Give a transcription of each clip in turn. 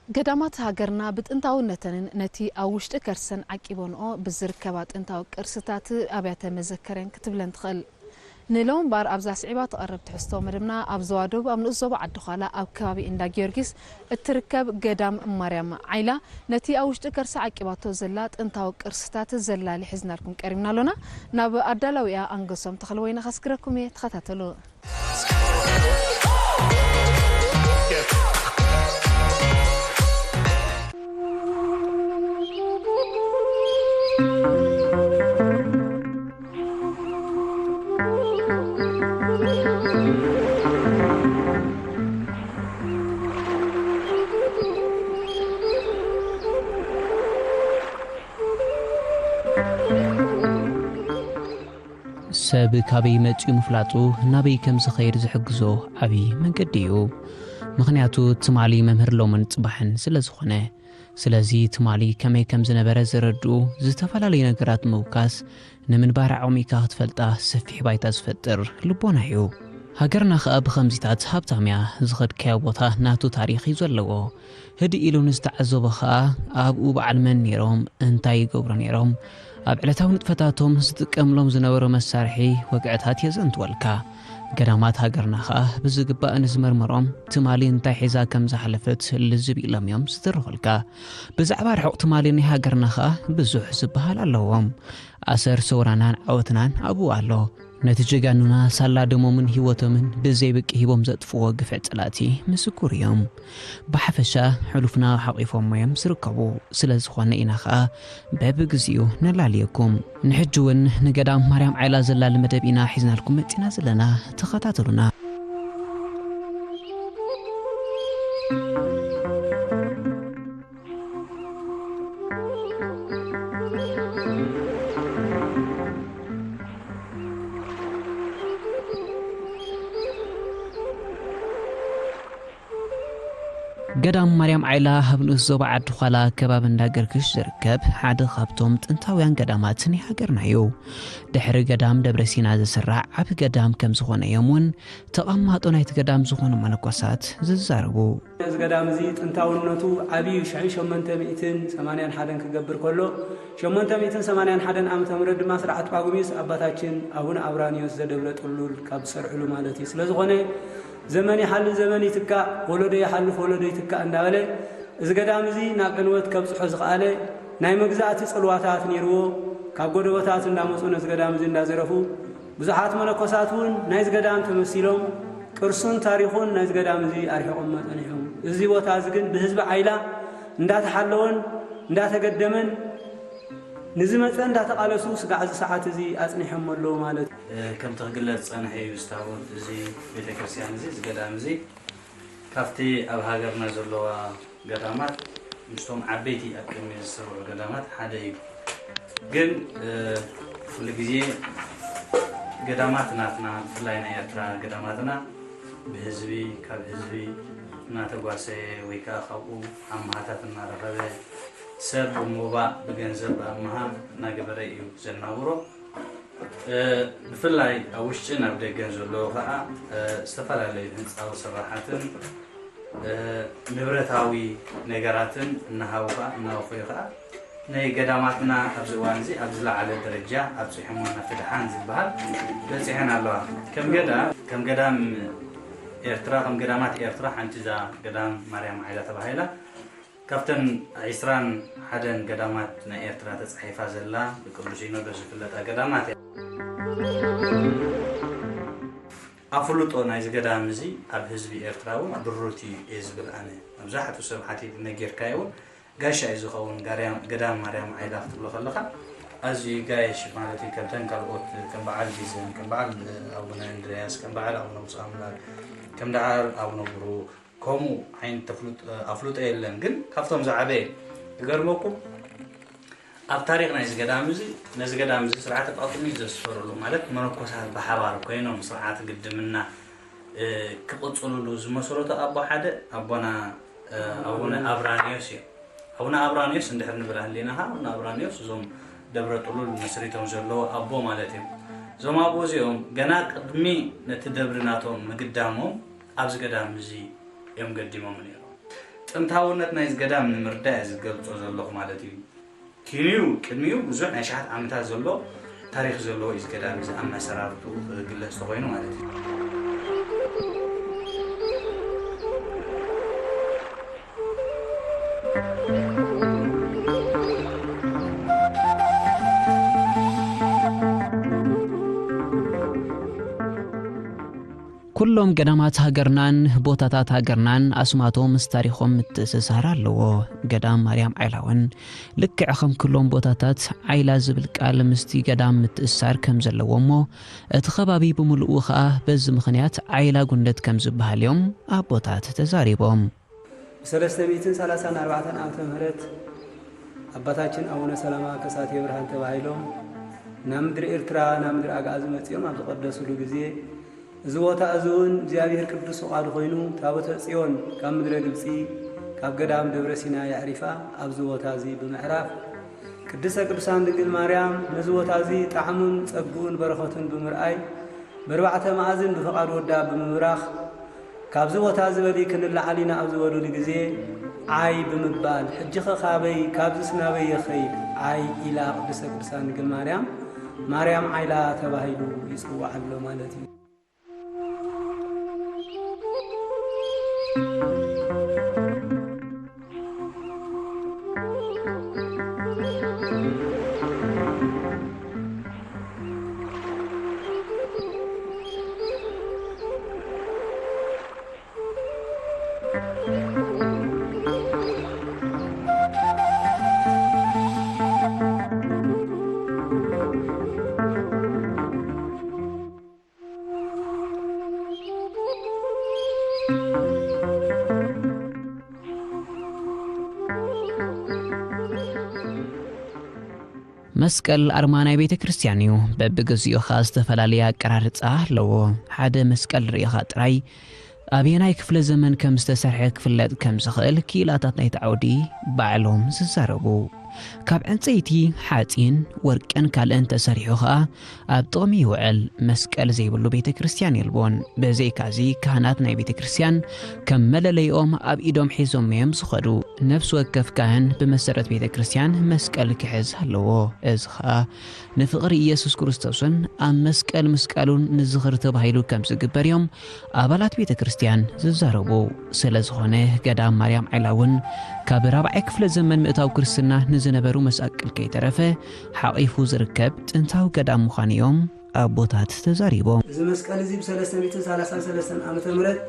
ገዳማት ሃገርና ብጥንታውነተንን ነቲ ኣብ ውሽጢ ከርሰን ዓቂበንኦ ብዝርከባ ጥንታዊ ቅርስታት ኣብያተ መዘከርያን ክትብለን ትኽእል። ንሎምባር ኣብዛ ስዒባ ትቐርብ ትሕዝቶ መደብና ኣብ ዞባ ደቡብ ኣብ ንኡስ ዞባ ዓዲ ዃላ ኣብ ከባቢ እንዳ ጊዮርጊስ እትርከብ ገዳም ማርያም ዓይላ ነቲ ኣብ ውሽጢ ከርሳ ዓቂባቶ ዘላ ጥንታዊ ቅርስታት ዘላሊ ሒዝናልኩም ቀሪብና ኣሎና። ናብ ኣዳላዊኣ ኣንገሶም ተኽልወይነ ከስግረኩም እየ፣ ተኸታተሉ። ሰብ ካበይ መጺኡ ምፍላጡ ናበይ ከም ዝኸይድ ዝሕግዞ ዓቢ መንገዲ እዩ። ምኽንያቱ ትማሊ መምህር ሎምን ጽባሕን ስለ ዝኾነ። ስለዚ ትማሊ ከመይ ከም ዝነበረ ዘረድኡ ዝተፈላለዩ ነገራት ምውካስ ንምንባር ዓቕሚካ ክትፈልጣ ሰፊሕ ባይታ ዝፈጥር ልቦና እዩ። ሃገርና ኸኣ ብኸምዚታት ሃብታም እያ። ዝኸድካዮ ቦታ ናቱ ታሪኽ እዩ ዘለዎ። ህድእ ኢሉ ንዝተዓዘቦ ኸኣ ኣብኡ በዓል መን ነይሮም፣ እንታይ ይገብሩ ነይሮም፣ ኣብ ዕለታዊ ንጥፈታቶም ዝጥቀምሎም ዝነበሩ መሳርሒ ወግዕታት የዘንትወልካ። ገዳማት ሃገርና ኸኣ ብዝግባእ ንዝመርመሮም ትማሊ እንታይ ሒዛ ከም ዝሓለፈት ልዝብ ኢሎም እዮም ዝትርኹልካ። ብዛዕባ ርሑቕ ትማሊ ናይ ሃገርና ኸኣ ብዙሕ ዝበሃል ኣለዎም። ኣሰር ሰውራናን ዓወትናን ኣብኡ ኣሎ። ነቲ ጀጋኑና ሳላ ደሞምን ህይወቶምን ብዘይብቂ ሂቦም ዘጥፍዎ ግፍዕ ጸላእቲ ምስኩር እዮም። ብሓፈሻ ሕሉፍና ሓቒፎሞ እዮም ዝርከቡ። ስለ ዝኾነ ኢና ኸኣ በብግዚኡ ነላልየኩም። ንሕጂ እውን ንገዳም ማርያም ዓይላ ዘላሊ መደብ ኢና ሒዝናልኩም መጺና ዘለና። ተኸታተሉና። ገዳም ማርያም ዓይላ ኣብ ንኡስ ዞባ ዓዲ ዃላ ከባቢ እንዳ ገርግሽ ዝርከብ ሓደ ካብቶም ጥንታውያን ገዳማት ናይ ሃገርና እዩ። ድሕሪ ገዳም ደብረ ሲና ዝስራዕ ዓቢ ገዳም ከም ዝኾነ እዮም እውን ተቐማጦ ናይቲ ገዳም ዝኾኑ መነኮሳት ዝዛረቡ። እዚ ገዳም እዚ ጥንታውነቱ ዓብዩ ሽሕን ሸሞንተ ሚእትን ሰማንያን ሓደን ክገብር ከሎ፣ ሸሞንተ ሚእትን ሰማንያን ሓደን ዓመተ ምህረት ድማ ስርዓት ጳጉሚስ ኣባታችን ኣቡነ ኣብራኒዮስ ዘደብረ ጥሉል ካብ ዝሰርሕሉ ማለት እዩ። ስለ ዝኾነ ዘመን ይሓልፍ ዘመን ይትካእ፣ ወለዶ ይሓልፍ ወለዶ ይትካእ እንዳበለ እዚ ገዳም እዚ ናብ ዕንወት ከብጽሖ ዝኸኣለ ናይ መግዛእቲ ጽልዋታት ነይርዎ። ካብ ጎደቦታት እንዳመጹ ነዚ ገዳም እዚ እንዳዘረፉ ብዙሓት መነኮሳት እውን ናይዚ ገዳም ተመሲሎም ቅርሱን ታሪኹን ናይዚ ገዳም እዚ ኣርሒቖሞ ጸኒሖም። እዚ ቦታ እዚ ግን ብህዝቢ ዓይላ እንዳተሓለወን እንዳተገደመን ንዝመጸ እንዳተቓለሱ ስጋዕ እዚ ሰዓት እዚ ኣጽኒሖሞ ኣለዉ ማለት እዩ። እ፣ ከምቲ ክግለጽ ዝጸንሐ እዩ፣ እዚ ታቦት እዚ፣ ቤተክርስትያን እዚ፣ እዚ ገዳም እዚ ካብቲ ኣብ ሃገርና ዘለዋ ገዳማት ምስቶም ዓበይቲ ኣብ ቅድሚ ዝስርዑ ገዳማት ሓደ እዩ። ግን፣ እ፣ ኩሉ ግዜ ገዳማት ናትና፣ ብፍላይ ናይ ኤርትራ ገዳማትና ብህዝቢ፣ ካብ ህዝቢ እናተጓሰየ ወይ ከኣ ካብኡ ኣምሃታት እናረኸበ ሰብ ብሞባእ ብገንዘብ ብኣምሃ እናገበረ እዩ ዘናብሮ። እ፣ ብፍላይ ኣብ ውሽጥን ኣብ ደገን ዘለዉ ኸኣ፣ እ፣ ዝተፈላለዩ ህንጻዊ ስራሓትን፣ እ፣ ንብረታዊ ነገራትን እናሃቡ ኸኣ፣ እናወፈዩ ኸኣ፣ ናይ ገዳማትና ኣብዚ እዋን እዚ ኣብ ዝለዓለ ደረጃ ኣብጺሖሞ፣ ናብቲ ደሓን ዝበሃል በጺሐን ኣለዋ። ከም ገዳ-፣ ከም ገዳም ኤርትራ፣ ከም ገዳማት ኤርትራ ሓንቲ እዛ ገዳም ማርያም ዓይላ ተባሂላ። ካብተን ዒስራን ሓደን ገዳማት ናይ ኤርትራ ተጻሒፋ ዘላ ብቅዱስ ሲኖዶስ ዝፍለጣ ገዳማት እያ። ኣፍልጦ ናይዚ ገዳም እዚ ኣብ ህዝቢ ኤርትራ እውን ድሩት እዩ እየ ዝብል ኣነ። መብዛሕትኡ ሰብ ሓቲት ነጊርካዮ እውን ጋሻ እዩ ዝኸውን። ጋርያም-፣ ገዳም ማርያም ዓይላ ክትብሎ ከለኻ ኣዝዩ ይጋየሽ ማለት እዩ። ከምተን ካልኦት ከም በዓል ጊዘን፣ ከም በዓል ኣቡነ እንድርያስ፣ ከም በዓል ኣቡነ ብፁዕ ኣምላክ፣ ከም ደዓል ኣቡነ ብሩክ፣ ከምኡ ዓይነት ተፍልጦ-፣ ኣፍልጦ የለን። ግን ካብቶም ዝዓበየ ክገርመኩም፣ ኣብ ታሪኽ ናይዚ ገዳም እዚ፣ ነዚ ገዳም እዚ ስርዓተ ጳኩሚስ ዘስፈረሉ፣ ማለት መነኮሳት ብሓባር ኮይኖም ስርዓት ግድምና፣ እ፣ ክቕጽሉሉ ዝመሰረቱ ኣቦ ሓደ ኣቦና፣ እ፣ ኣቡነ ኣብራንዮስ እዮም። ኣቡነ ኣብራንዮስ እንድሕር ንብል ሃሊና ኸዓ፣ ኣቡነ ኣብራንዮስ እዞም ደብረ ጥሉል መስሪቶም ዘለዉ ኣቦ ማለት እዮም። እዞም ኣቦ እዚኦም ገና ቅድሚ ነቲ ደብሪ ናቶም ምግዳሞም ኣብዚ ገዳም እዚ እዮም ገዲሞም ነይሮም። ጥንታውነት ናይዚ ገዳም ንምርዳእ እየ ዝገልጾ ዘለኹ ማለት እዩ። ኪንዩ ቅድሚኡ ብዙሕ ናይ ሸሓት ዓመታት ዘሎ ታሪኽ ዘለዎ እዩ። እዚ ገዳም እዚ ኣብ መሰራርቱ ክግለጽ ተኾይኑ ማለት እዩ። ኩሎም ገዳማት ሃገርናን ቦታታት ሃገርናን ኣስማቶም ምስ ታሪኾም ምትእስሳር ኣለዎ። ገዳም ማርያም ዓይላ እውን ልክዕ ከም ኩሎም ቦታታት ዓይላ ዝብል ቃል ምስቲ ገዳም ምትእስሳር ከም ዘለዎ እሞ እቲ ከባቢ ብምልኡ ኸኣ በዚ ምኽንያት ዓይላ ጉንደት ከም ዝበሃል እዮም ኣቦታት ተዛሪቦም። ብሰለስተ ሚእትን ሰላሳን ኣርባዕተን ዓመተ ምህረት ኣባታችን ኣቡነ ሰላማ ከሳቴ ብርሃን ተባሂሎም ናብ ምድሪ ኤርትራ ናብ ምድሪ ኣግኣዚ መጺኦም ኣብ ዝቐደሱሉ ግዜ እዚ ቦታ እዚ እውን እግዚኣብሔር ቅዱስ ፍቓዱ ኮይኑ ታቦተ ጽዮን ካብ ምድረ ግብጺ ካብ ገዳም ደብረ ሲና የዕሪፋ ኣብዚ ቦታ እዚ ብምዕራፍ ቅድስተ ቅዱሳን ድንግል ማርያም ነዚ ቦታ እዚ ጣዕሙን ጸግኡን በረኸቱን ብምርኣይ በርባዕተ መኣዝን ብፍቓድ ወዳ ብምብራኽ ካብዚ ቦታ እዚ በሊ ክንለዓል ኢና ኣብ ዝበሉሉ ግዜ ዓይ ብምባል ሕጂኸ ካበይ ካብዝስ ናበይ የኸይድ ዓይ ኢላ ቅድስተ ቅዱሳን ድንግል ማርያም ማርያም ዓይላ ተባሂሉ ይጽዋዕ ኣሎ ማለት እዩ። መስቀል ኣርማ ናይ ቤተ ክርስቲያን እዩ። በብግዚኡ ኸኣ ዝተፈላለየ ኣቀራርጻ ኣለዎ። ሓደ መስቀል ርኢኻ ጥራይ ኣበየናይ ክፍለ ዘመን ከም ዝተሰርሐ ክፍለጥ ከም ዝኽእል ክኢላታት ናይቲ ዓውዲ ባዕሎም ዝዛረቡ። ካብ ዕንጸይቲ፣ ሓጺን፣ ወርቅን ካልእን ተሰሪሑ ኸኣ ኣብ ጥቕሚ ይውዕል። መስቀል ዘይብሉ ቤተ ክርስቲያን የልቦን። ብዘይካዚ ካህናት ናይ ቤተ ክርስቲያን ከም መለለይኦም ኣብ ኢዶም ሒዞም እዮም ዝኸዱ። ነፍሲ ወከፍ ካህን ብመሰረት ቤተ ክርስቲያን መስቀል ክሕዝ ኣለዎ። እዚ ኸኣ ንፍቕሪ ኢየሱስ ክርስቶስን ኣብ መስቀል ምስቃሉን ንዝኽሪ ተባሂሉ ከም ዝግበር እዮም ኣባላት ቤተ ክርስቲያን ዝዛረቡ። ስለ ዝኾነ ገዳም ማርያም ዓይላ እውን ካብ ራብዓይ ክፍለ ዘመን ምእታው ክርስትና ንዝነበሩ መሳቅል ከይተረፈ ሓቒፉ ዝርከብ ጥንታዊ ገዳም ምዃኑ እዮም ኣቦታት ተዛሪቦም። እዚ መስቀል እዚ ብ ሰለስተ ሚእትን ሰላሳን ሰለስተን ዓመተ ምህረት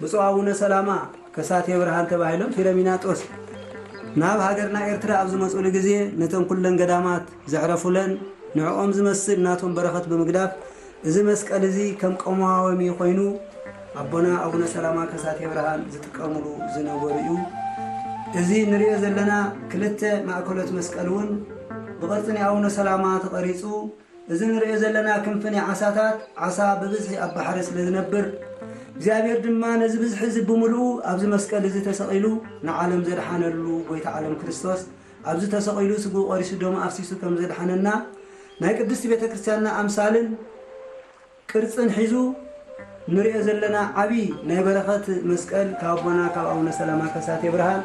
ብፁዕ ኣቡነ ሰላማ ከሳቴ ብርሃን ተባሂሎም ፊለሚናጦስ ናብ ሃገርና ኤርትራ ኣብ ዝመጹሉ ግዜ ነተን ኩለን ገዳማት ዘዕረፉለን ንዕኦም ዝመስል ናቶም በረኸት ብምግዳፍ እዚ መስቀል እዚ ከም ቀዋሚ ኮይኑ ኣቦና ኣቡነ ሰላማ ከሳቴ ብርሃን ዝጥቀምሉ ዝነበሩ እዩ። እዚ ንሪኦ ዘለና ክልተ ማእከሎት መስቀል እውን ብቕርጺ ናይ ኣቡነ ሰላማ ተቐሪጹ እዚ ንሪኦ ዘለና ክንፊ ናይ ዓሳታት ዓሳ ብብዝሒ ኣብ ባሕሪ ስለ ዝነብር እግዚኣብሔር ድማ ነዚ ብዝሒ እዚ ብምልኡ ኣብዚ መስቀል እዚ ተሰቒሉ ንዓለም ዘድሓነሉ ጎይታ ዓለም ክርስቶስ ኣብዚ ተሰቒሉ ስግኡ ቆሪሱ ደሙ ኣፍሲሱ ከም ዘድሓነና ናይ ቅድስቲ ቤተ ክርስቲያንና ኣምሳልን ቅርጽን ሒዙ ንሪኦ ዘለና ዓቢ ናይ በረኸት መስቀል ካብ ኣቦና ካብ ኣቡነ ሰላማ ከሳቴ ብርሃን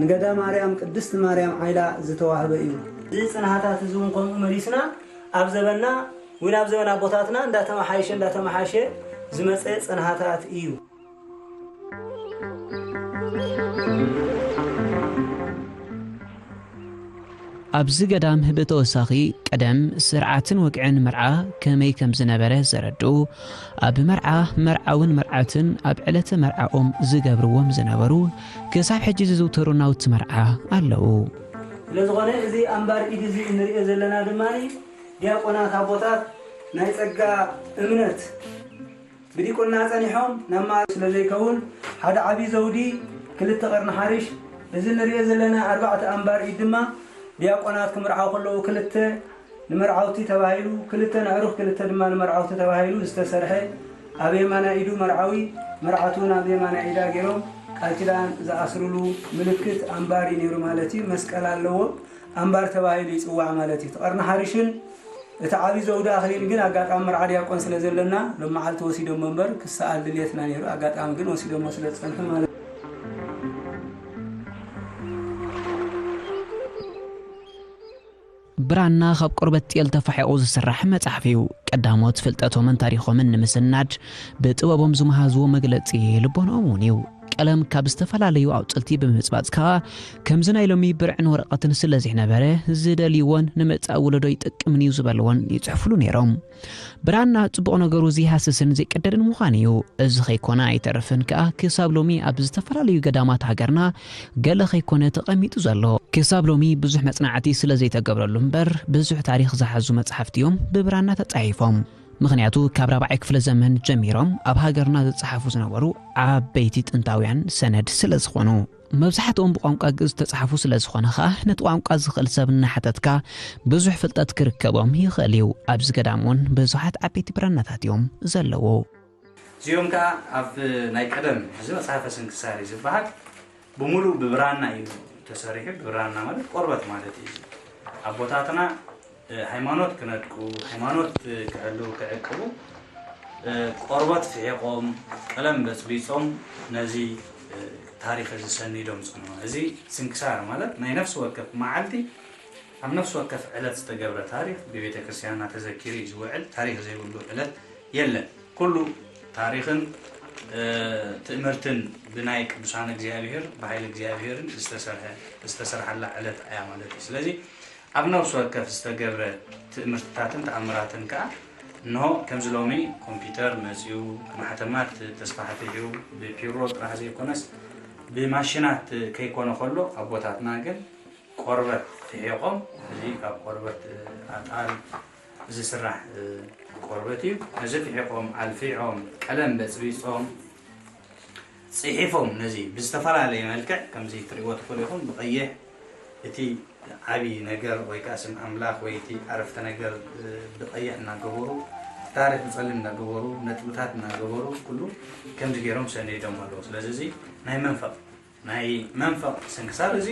ንገዳም ማርያም ቅድስቲ ማርያም ዓይላ ዝተዋህበ እዩ። እዚ ጽንሃታት እዚ እውን ከምኡ መሊስና ኣብ ዘበና እውን ኣብ ዘበን ኣቦታትና እንዳተመሓየሸ እንዳተመሓየሸ ዝመጸ ጽንሃታት እዩ። ኣብዚ ገዳም ብተወሳኺ ቀደም ስርዓትን ወግዕን መርዓ ከመይ ከም ዝነበረ ዘረድኡ ኣብ መርዓ መርዓውን መርዓትን ኣብ ዕለተ መርዓኦም ዝገብርዎም ዝነበሩ ክሳብ ሕጂ ዝዝውተሩ ናውቲ መርዓ ኣለዉ። ስለ ዝኾነ እዚ ኣምባር ኢድ እዚ እንሪኦ ዘለና ድማ ዲያቆናት ኣቦታት ናይ ጸጋ እምነት ብዲቁና ጸኒሖም ናብ ማእረግ ስለ ዘይከውን ሓደ ዓቢ ዘውዲ ክልተ ቀርኒ ሓርሽ እዚ ንሪኦ ዘለና ኣርባዕተ ኣምባር ኢድ ድማ ዲያቆናት ክምርዓው ከለዉ ክልተ ንመርዓውቲ ተባሂሉ ክልተ ነዕሩኽ ክልተ ድማ ንመርዓውቲ ተባሂሉ ዝተሰርሐ ኣብ የማናይ ኢዱ መርዓዊ መርዓቱ ናብ የማናይ ኢዳ ገይሮም ቃል ኪዳን ዝኣስርሉ ምልክት ኣምባር እዩ ነይሩ ማለት እዩ። መስቀል ኣለዎ። ኣምባር ተባሂሉ ይጽዋዕ ማለት እዩ። እቲ ቀርኒ ሓርሽን እቲ ዓቢ ዘውዲ ኣኽሊል ግን ኣጋጣሚ መርዓ ዲያቆን ስለ ዘለና ሎም መዓልቲ ወሲዶሞ እምበር ክሰኣል ድልየትና ነይሩ። ኣጋጣሚ ግን ወሲዶሞ ስለ ዝጸንሑ ማለት እዩ። ብራና ካብ ቆርበት ጤል ተፋሒቑ ዝስራሕ መጽሓፍ እዩ። ቀዳሞት ፍልጠቶምን ታሪኾምን ንምስናድ ብጥበቦም ዝመሃዝዎ መግለጺ ልቦናኦም እውን እዩ። ቀለም ካብ ዝተፈላለዩ ኣውጽልቲ ብምጽባጽ ከኣ ከምዚ ናይ ሎሚ ብርዕን ወረቐትን ስለ ዘይነበረ ዝደልይዎን ንመጻኢ ወለዶ ይጠቅምን እዩ ዝበልዎን ይጽሕፍሉ ነይሮም። ብራና ጽቡቕ ነገሩ ዘይሃስስን ዘይቀደድን ምዃን እዩ። እዚ ከይኮነ ኣይተርፍን ከኣ ክሳብ ሎሚ ኣብ ዝተፈላለዩ ገዳማት ሃገርና ገለ ከይኮነ ተቐሚጡ ዘሎ። ክሳብ ሎሚ ብዙሕ መጽናዕቲ ስለ ዘይተገብረሉ እምበር ብዙሕ ታሪኽ ዝሓዙ መጽሓፍቲ እዮም ብብራና ተጻሒፎም። ምኽንያቱ ካብ ራብዓይ ክፍለ ዘመን ጀሚሮም ኣብ ሃገርና ዝጸሓፉ ዝነበሩ ዓበይቲ ጥንታውያን ሰነድ ስለ ዝኾኑ። መብዛሕትኦም ብቋንቋ ግእዝ ዝተጻሕፉ ስለ ዝኾነ ኸኣ ነቲ ቋንቋ ዝኽእል ሰብ እናሓተትካ ብዙሕ ፍልጠት ክርከቦም ይኽእል እዩ። ኣብዚ ገዳም እውን ብዙሓት ዓበይቲ ብራናታት እዮም ዘለዉ። እዚኦም ከኣ ኣብ ናይ ቀደም እዚ መጽሓፈ ስንክሳር እዩ ዝበሃል። ብምሉእ ብብራና እዩ ተሰሪሑ። ብብራና ማለት ቆርበት ማለት እዩ። ኣቦታትና ሃይማኖት ክነድቁ፣ ሃይማኖት ክሕልዉ፣ ክዕቅቡ ቆርበት ፍሒቖም፣ ቀለም በጽቢጾም ነዚ ታሪኽ እዚ ሰኒዶም ጸንሑ። እዚ ስንክሳር ማለት ናይ ነፍሲ ወከፍ መዓልቲ ኣብ ነፍሲ ወከፍ ዕለት ዝተገብረ ታሪኽ ብቤተ ክርስቲያንና ተዘኪሩ እዩ ዝውዕል። ታሪኽ ዘይብሉ ዕለት የለን። ኩሉ ታሪኽን ትእምርትን ብናይ ቅዱሳን እግዚኣብሔር ብሓይሊ እግዚኣብሔርን ዝተሰርሐ ዝተሰርሓላ ዕለት እያ ማለት እዩ። ስለዚ ኣብ ነፍሲ ወከፍ ዝተገብረ ትእምርትታትን ተኣምራትን ከኣ እንሆ ከምዚ ሎሚ ኮምፒውተር መጺኡ፣ ማሕተማት ተስፋሕፊሑ፣ ብፒሮ ጥራሕ ዘይኮነስ ብማሽናት ከይኮነ ከሎ ኣቦታትና ግን ቆርበት ፍሒቖም፣ እዚ ካብ ቆርበት ኣጣል ዝስራሕ ቆርበት እዩ። እዚ ፍሒቖም ኣልፊዖም ቀለም በጽቢጾም ጽሒፎም ነዚ ብዝተፈላለየ መልክዕ ከምዚ ትርእይዎ ትኽእሉ ኢኹም። ብቐይሕ እቲ ዓቢ ነገር ወይ ከኣ ስም ኣምላኽ ወይ እቲ ዓረፍተ ነገር ብቐይሕ እናገበሩ፣ ታሪኽ ብጸሊም እናገበሩ፣ ነጥብታት እናገበሩ ኩሉ ከምዚ ገይሮም ሰኒዶም ኣለዉ። ስለዚ እዚ ናይ መንፈቕ ናይ መንፈቕ ስንክሳር እዚ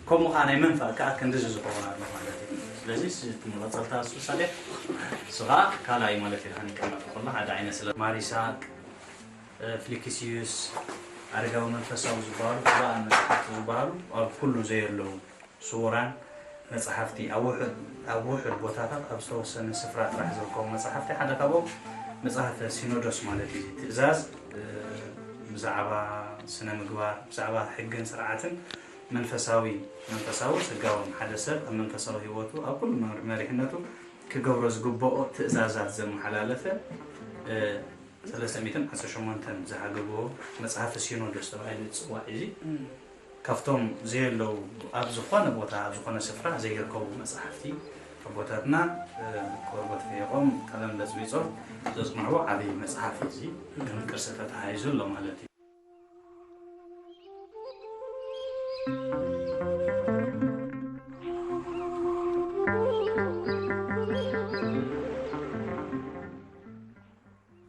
ከምኡ ኸዓ ናይ መንፈቕ ከኣ ክንድዚ ዝኸውን ኣሎ ማለት እዩ። ስለዚ እቲ መቐጸልታ እሱ ሳሌሕ እሱ ኸዓ ካልኣይ ማለት እዩ። ድሓን ይቀመጥ ከሎ ሓደ ዓይነት ስለ ማር ይስሐቅ፣ ፍሊክስዩስ፣ ኣረጋዊ መንፈሳዊ ዝበሃሉ ቅዱሳን መጻሕፍቲ ዝበሃሉ ኣብ ኩሉ ዘየለዉ ስዉራን መጻሕፍቲ ኣብ ውሑድ ኣብ ውሑድ ቦታታት ኣብ ዝተወሰነ ስፍራ ጥራሕ ዝርከቡ መጻሕፍቲ ሓደ ካብኦም መጽሓፈ ሲኖዶስ ማለት እዩ። ትእዛዝ ብዛዕባ ስነ ምግባር ብዛዕባ ሕግን ስርዓትን መንፈሳዊ መንፈሳዊ ስጋውን ሓደ ሰብ ኣብ መንፈሳዊ ህይወቱ ኣብ ኩሉ መሪሕነቱ ክገብሮ ዝግብኦ ትእዛዛት ዘመሓላለፈ ሰለስተ ሚእትን ዓሰርተ ሸሞንተን ዝሃገቦ መጽሓፍ ሲኖዶስ ተባሂሉ ዝጽዋዕ እዚ ካብቶም ዘየለዉ ኣብ ዝኾነ ቦታ ኣብ ዝኾነ ስፍራ ዘይርከቡ መጽሓፍቲ ኣቦታትና ቆርበት ፍሒቖም ቀለም በጽቢጾም ዘጽንዕዎ ዓብዪ መጽሓፍ እዚ ከም ቅርሲ ተታሂዙ ኣሎ ማለት እዩ።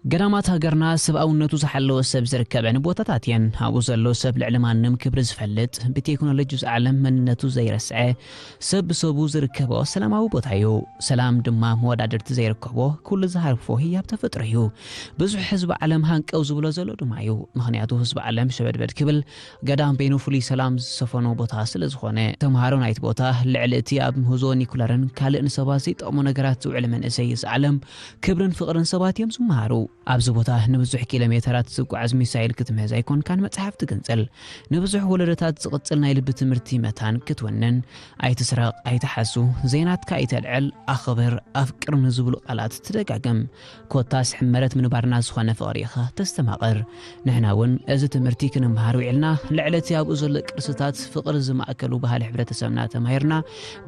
ገዳማት ሃገርና ሰብኣውነቱ ዝሓለወ ሰብ ዝርከበን ቦታታት እየን። ኣብኡ ዘሎ ሰብ ልዕሊ ማንም ክብሪ ዝፈልጥ፣ ብቴክኖሎጂ ዝዓለም መንነቱ ዘይረስዐ፣ ሰብ ብሰቡ ዝርከቦ ሰላማዊ ቦታ እዩ። ሰላም ድማ መወዳድርቲ ዘይርከቦ ኩሉ ዝሃርፎ ህያብ ተፈጥሮ እዩ። ብዙሕ ህዝቢ ዓለም ሃንቀው ዝብሎ ዘሎ ድማ እዩ። ምኽንያቱ ህዝቢ ዓለም ሸበድበድ ክብል ገዳም በይኑ ፍሉይ ሰላም ዝሰፈኖ ቦታ ስለ ዝኾነ፣ ተምሃሮ ናይቲ ቦታ ልዕሊ እቲ ኣብ ምህዞ ኒኩለርን ካልእ ንሰባት ዘይጠቕሙ ነገራት ዝውዕል መንእሰይ እዚ ዓለም ክብርን ፍቕርን ሰባት እዮም ዝመሃሩ። ኣብዚ ቦታ ንብዙሕ ኪሎ ሜተራት ዝጓዓዝ ሚሳይል ክትምህዝ ኣይኮንካን መጽሓፍ ትግንጽል። ንብዙሕ ወለዶታት ዝቕጽል ናይ ልቢ ትምህርቲ መታን ክትውንን። ኣይትስረቕ፣ ኣይትሓሱ፣ ዘይናትካ ኣይተልዕል፣ ኣኽብር፣ ኣፍቅር ንዝብሉ ቃላት ትደጋግም። ኮታስ ሕመረት ምንባርና ዝኾነ ፍቕሪ ኢኻ ተስተማቕር። ንሕና እውን እዚ ትምህርቲ ክንምሃር ውዒልና፣ ልዕሊ እቲ ኣብኡ ዘሎ ቅርስታት ፍቕሪ ዝማእከሉ ባህሊ ሕብረተሰብና ተማሂርና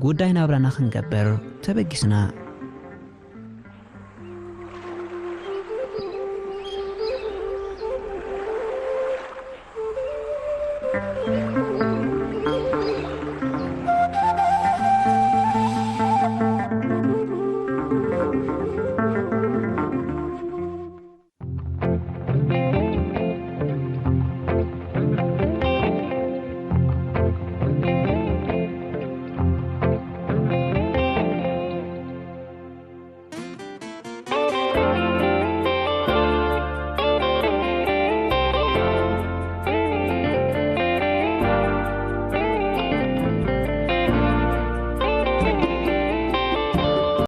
ጉዳይ ናብራና ክንገብር ተበጊስና።